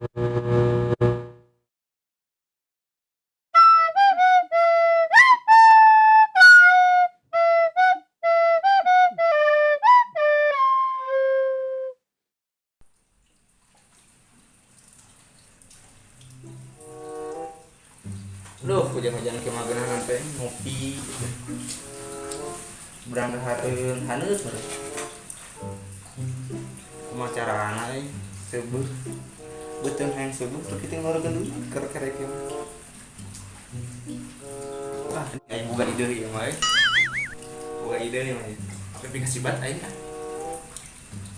Duh, hujan-hujan ke magenan teh ngopi gitu. Berang dahareun haneut meureun. Kumaha carana euy seubeuh. Beuteung hayang seubeuh tapi teu ngeluarkeun duit keur kerek ieu mah. Ah, aing boga ide ieu mah euy. Boga ide ieu mah. Aplikasi bat aing ah.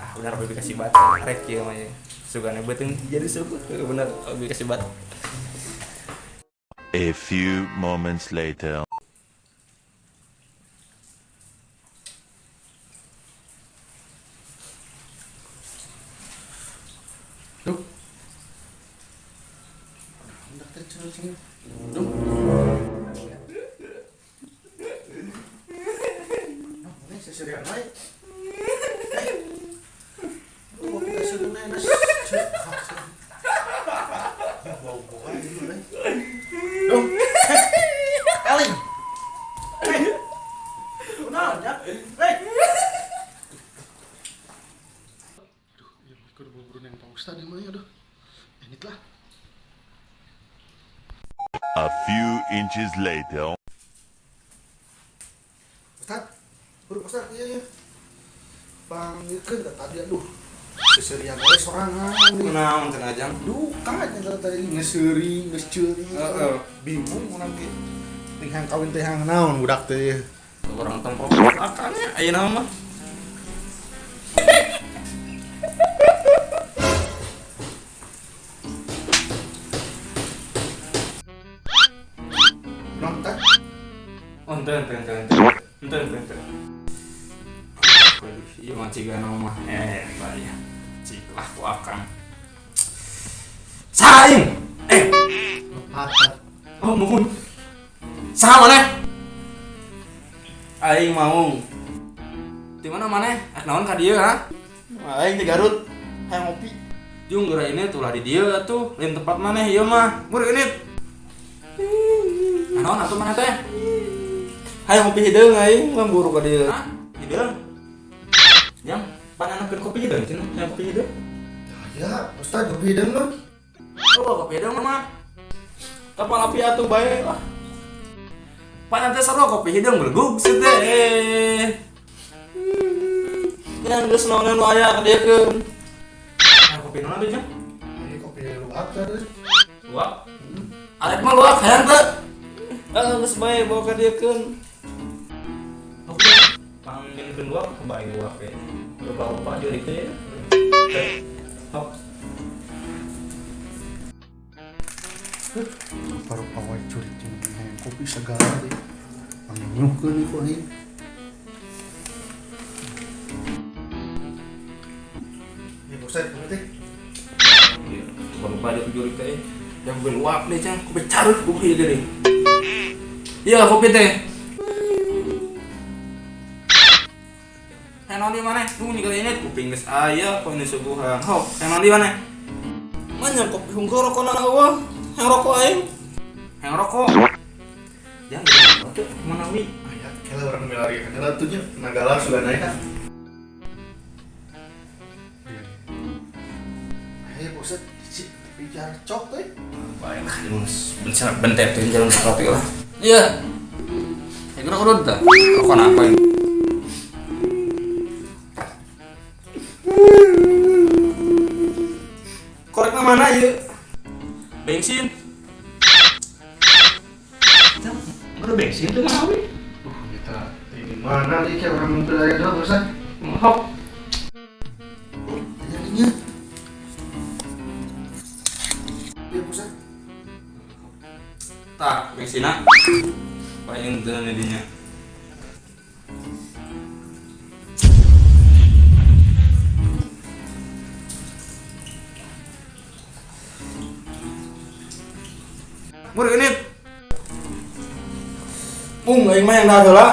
Ah, bener aplikasi bat rek ieu mah. Sugane beuteung jadi seubeuh bener aplikasi bat. A few moments later. Duh. Hendak terceng-ceng. Duh. Nah, ini seserian wae. Eh. Oh, kita seuneu nas. Bau bau aja dulu, eh. Duh. Eling. Eh. Kunaon, ya? Eh. Aduh, ieu mah kudu buru-buru neng Pak Ustad ieu mah ya, aduh. Ini lah. A few inches later. Ustad, buru Ustad, iya iya. Panggilkeun tadi aduh. Seserian we sorangan. Kunaon cenah Jang? Duka nya tadi geus seuri, geus ceuri. Heeh. Bingung urang ge. Teh kawin teh naon budak teh. Orang tempo akannya ayeuna mah. Naon teh? Oh, ente ente ente ente. Ente ente ente. Waduh, ieu mah cigana mah bahaya. Cik lah ku akang. Saing. Eh, Lepat. oh mohon. Saha maneh? Aing mau. Di mana maneh? Ek naon ka dieu ha? Aing di Garut. Hayang ngopi. Jung geura ini tuh lah di dieu atuh, lain tempat maneh ieu mah. Mur ini. Naon atuh maneh teh? Hayang ngopi hideung aing mah buru ka dieu. Hah? Hideung. Jang, pananakeun kopi hideung cenah, hayang kopi hideung. Ya, Ustad kopi hideung mah. Oh, kopi hideung mah. Kapal api atuh bae lah. Panan teh sarua kopi hideung belegug sih teh. Yang geus naonan nu aya ka dieu keun. Nah, kopi naon atuh, Jang? Ini kopi luwak teh. Luwak. Arek mah luwak hayang teh. Ah, geus bae bawa ka dieu keun. Oke, panggilkeun luwak bae luwak we. Lupa-lupa jurik teh. Hop. Rupa-rupa wae curi jeung hayang kopi segala deh. Panginyuhkeun ieu ku aing. Ya Ustad, kopi teh. Iya, lupa dia jurik teh. Yang gue luap nih, Cang. Kopi carut kopi itu deh. Iya, kopi teh. Yang di mana? Tunggu nih kali ini kuping geus aya kok ini suguhan. Hop, yang di mana? Mana kopi hungkul rokona eueuh. Yang rokok aing. Yang rokok. Jangan tuh mana wi? Aya, kela urang milari kana atuh nya nagalar sudah naik. Ayo Ustad, si bicara cok teh. Baik lah, bencana bentet tuh jalan sepatu lah. Iya. Ya kira urut dah. Rokok apa ini? Korekna mana ieu? Bensin. Udah bensin tuh mana wi? Kita di mana nih kayak orang mobil aja dulu Ustad. Hop. Jadinya. Iya Ustad. Tak, bensinna. Paling teu dinya. Mur ini. Mung aing mah yang dah heula.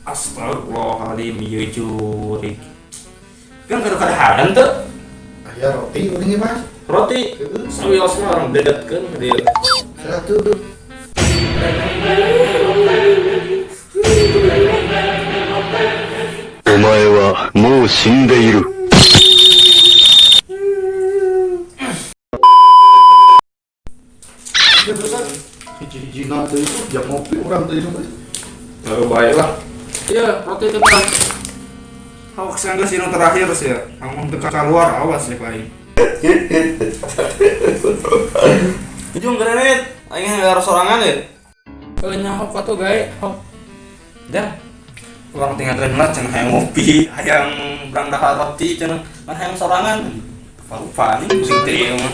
Astagfirullahaladzim, ieu jurik. Kan kudu kadaharan teu? Aya roti uring ieu, Mas. Roti. Sawiosna orang dedetkeun ka dieu. Satu tuh. お前はもう死んでいる。 Ya pesan. Hiji-hijina teh itu jam ngopi urang teh itu. Baru baik lah. Iya, roti itu kan. Awak sangga sih nu terakhir sih ya. Amun teu keluar awas ya aing. Ujung granit, aing harus sorangan ya. Eh nyaho atuh gae, hok. Dah. Urang tinggal lah cenah hayang ngopi, hayang berang dahar roti cenah, kan hayang sorangan. Lupa nih pusing teh ieu mah.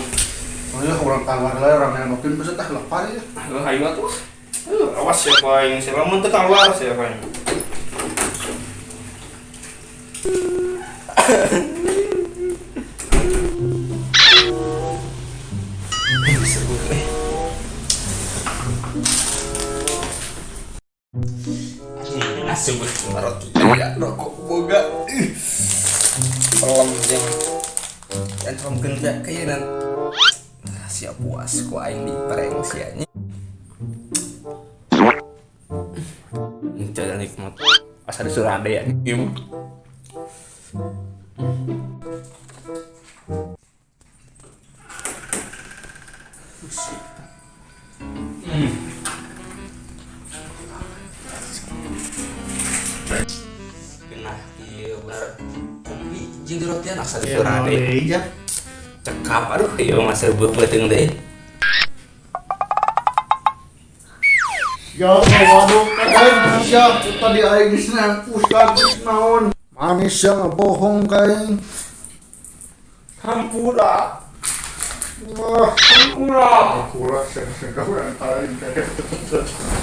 Oh ya urang keluar lah urang yang ngopi pesan tah lapar ya. Eh hayu atuh. Eh awas ya aing, siapa mun teu keluar siapa aing. Seru eh. Asup roti ya rokok boga. Pelem jeung dan pelem teh kayeunan. Siap puas ku aing di prank sia nya. Jalan nikmat. Asa disurade ya. Ieu mah. Nah, ieu bar kopi jeung dirotian asa disurade. Iya. Cekap aduh ieu mah seubeuh peuteung deui. Ya waduh aing sia tadi aing geus nangkus naon. Manis ya ngebohong ka aing. Hampura. Wah, Hampura. kurang sing urang aing teh.